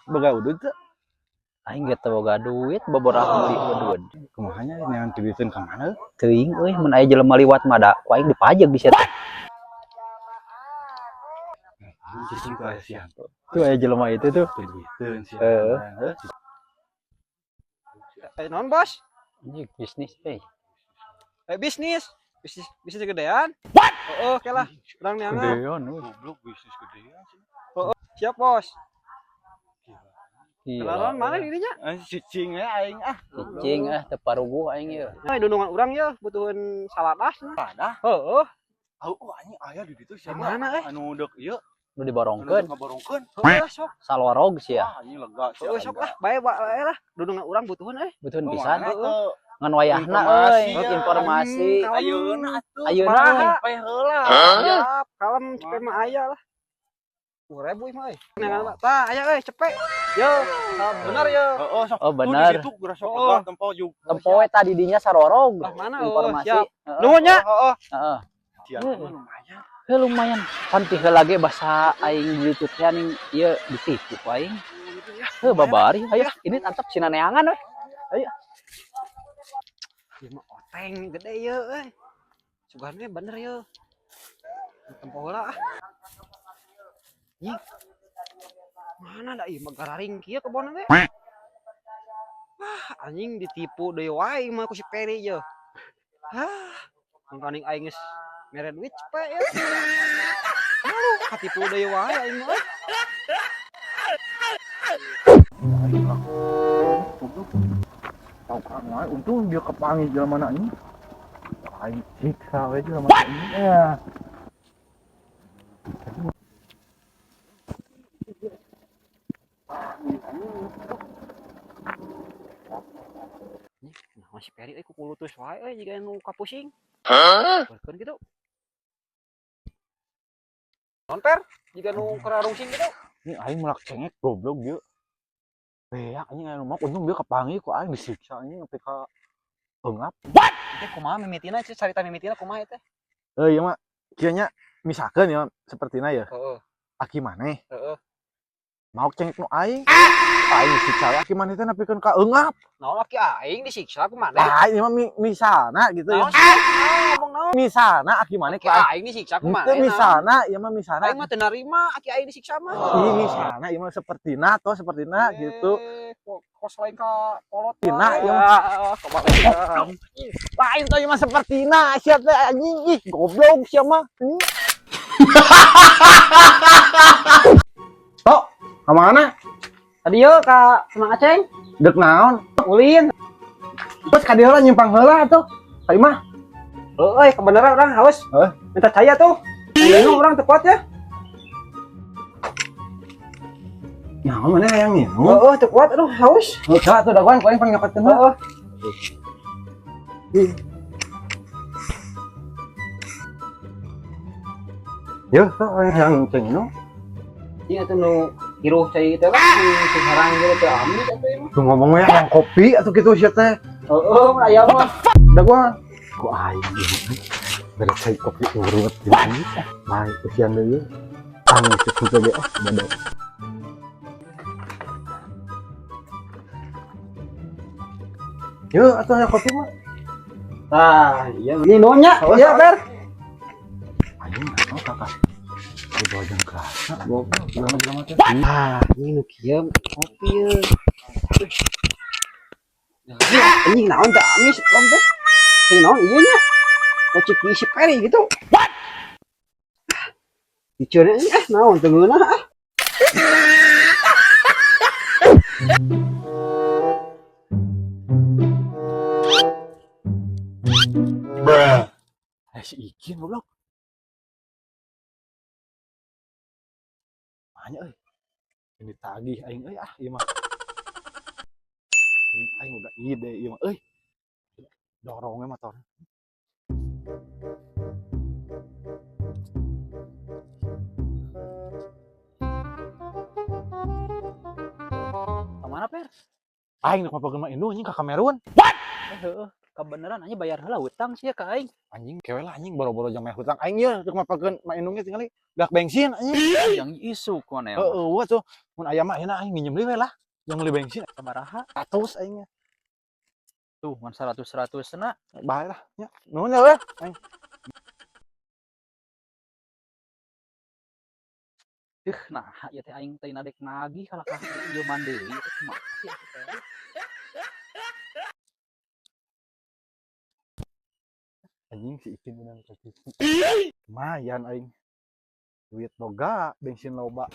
Boga udud teu? Aing ge teu boga duit, boborah meuli udud. Kumaha nya neangan duiteun ka mana? Teuing euy, mun aya jelema liwat mah da ku aing dipajeg di situ. Cicing tuh aya si Yanto. Tuh aya jelema itu tuh. Duiteun si Heeh. Eh, naon bos? Anjing bisnis euy. Eh, bisnis. Bisnis bisnis gedean. What? Oh, oke lah. Urang neangan. Gedean euy. Goblok bisnis gedean sih. Siap, bos. Gila. Kenalan mana dirinya? Cicing we aing ah. Cicing ah teu paruguh aing ieu. Eh, dunungan urang ya butuheun saladas. Pada. Heeh. Oh, anjing aya di ditu Di mana eh? Anu deuk ieu, Nu anu diborongkeun deuk ngaborongkeun. Heeh lah sok. salorog sia. Wah, anjing lega sia. Heeh sok lah, bae bae lah. Dunungan urang butuheun eh. Butuheun Oh, pisan. mana teu? Ngan wayahna Informasi, euy, ya. informasi. Hmm, Ayeuna atuh. Ayeuna euy. Kumaha? Pae heula. Siap, kalem cepet mah aya lah. 10.000 mah euy. Neangan mah. Tah, aya euy cepet. Yo, bener yo. Heeh, sok. Oh Tuh, bener. di situ geura sok Oh. lega tempo juga. Tempo we tadi dinya sarorog. Lah mana oh, Informasi. siap. Heeh. Nuhun nya. Heeh. Heeh. Sia mah lumayan. Heuh lumayan. Pan ti heula ge basa aing di ditu teh ning ieu ditipu ku aing. Heuh babari ayo ini antep sina neangan we. Ayo. Ieu mah oteng gede ye euy. Sugan we bener ye. Tempo heula ah. Ih. Mana da ieu mah gararing kieu kebon teh. Wah, anjing ditipu deui wae mah ku si Peri ye. Hah, mangkaning aing geus mere duit cepet ya. Malu katipu deui wae aing mah. Tahu kan wae untung dia kepanggil jelema mana ini. Aing siksa we jelema ini. Ya. Nah, si Peri euy kukulutus wae euy jiga nu kapusing. Hah? Keun kitu. Non per, jiga nu kerarungsing kitu. Ini aing melak cengek goblok dia. Beak anjing anu mah untung dia kepanggil ku aing disiksa anjing nepi ka eungap. Teh kumaha mimitina sih carita mimitina kumaha teh? Eh ieu mah kieu nya misalkeun ya sapertina ya Heeh, aki maneh heeh. mau cengek nu aing. Aing disiksa we aki maneh teh nepikeun ka eungap. Naon aki aing disiksa ku maneh? Lah ini mah misalna gitu ya. Naon sih? Naon ngomong naon? Misalna aki maneh Aki ku aing. aing disiksa ku Henteu maneh. Naon? misalna ieu mah misalna. Aing mah teu narima aki aing disiksa mah. Ih misalna ieu mah sapertina toh sapertina gitu. Eh, kos lain ka kolot. Tina, wae. ieu mah. Ah, kebalik. Lain tuh ieu mah sapertina sia teh anjing ih goblok sia mah. Tok, ka mana? Tadi yo ka Mang Aceng, Dek naon? ulin. Terus ka dieu heula nyimpang heula atuh. Ka imah. Euy, kebenaran orang haus. Heuh. Minta caya tuh. Minum orang teu kuat ya. Naon maneh hayang minum? Heeh, teu kuat aduh haus. Heuh, atuh dagoan ku aing pangnyokoteun heula. Heeh. Yeuh, tuh aing hayang cai minum. Iya tuh nu hirup cai teh kan si sarang gitu teh amis atuh ieu mah. Tuh ngomong we hayang kopi atuh kitu sia teh. Heeh, mun aya mah. Dagoan. Ku aing bere cai kopi urut gitu. Bae usian deui. Tang cukup ge ah bodoh. Yeuh, atuh hayang kopi mah. Tah, iya ini nuhun nya. Oh, Iya, Ber. Anjing naon kakak. Dibawa jeung kerasa goblok jelema-jelema teh. Ah, ini nu kieu kopi ye. Anjing naon teh amis lom teh. Ini naon ieu nya? Kocik isi peri gitu. What? Diceureuh eh naon teu ngeunah ah. Eh si Ikin goblok. Banyak euy. Ini tagih aing euy ah ieu mah. Aing aing udah ide ieu mah euy. Dorongnya motor. Ka mana, Per? Aing nu mapakeun mah indung anjing ka Kamerun. Eh, heueuh. Kebeneran anjing, bayar heula hutang sia ka aing. Anjing, kewe lah anjing, boro-boro jang bayar hutang aing ye rek mapakeun Ma Indung ge tingali dak bensin anjing. Yang isuk mana ya? Heeh, wah tuh mun aya mah ayeuna aing nginjem deui we lah. Yang beli bensin Sabaraha? 100 aing. Tuh, mun 100 100 na. Bae lah nya. Nuhun ya we. Aing. Ih, nah, ieu teh aing teh nadek nagih kalah ka ieu deui teh, kumaha sih atuh teh? Anjing, si Ikin menang kaki. Lumayan aing. Duit boga, bensin loba.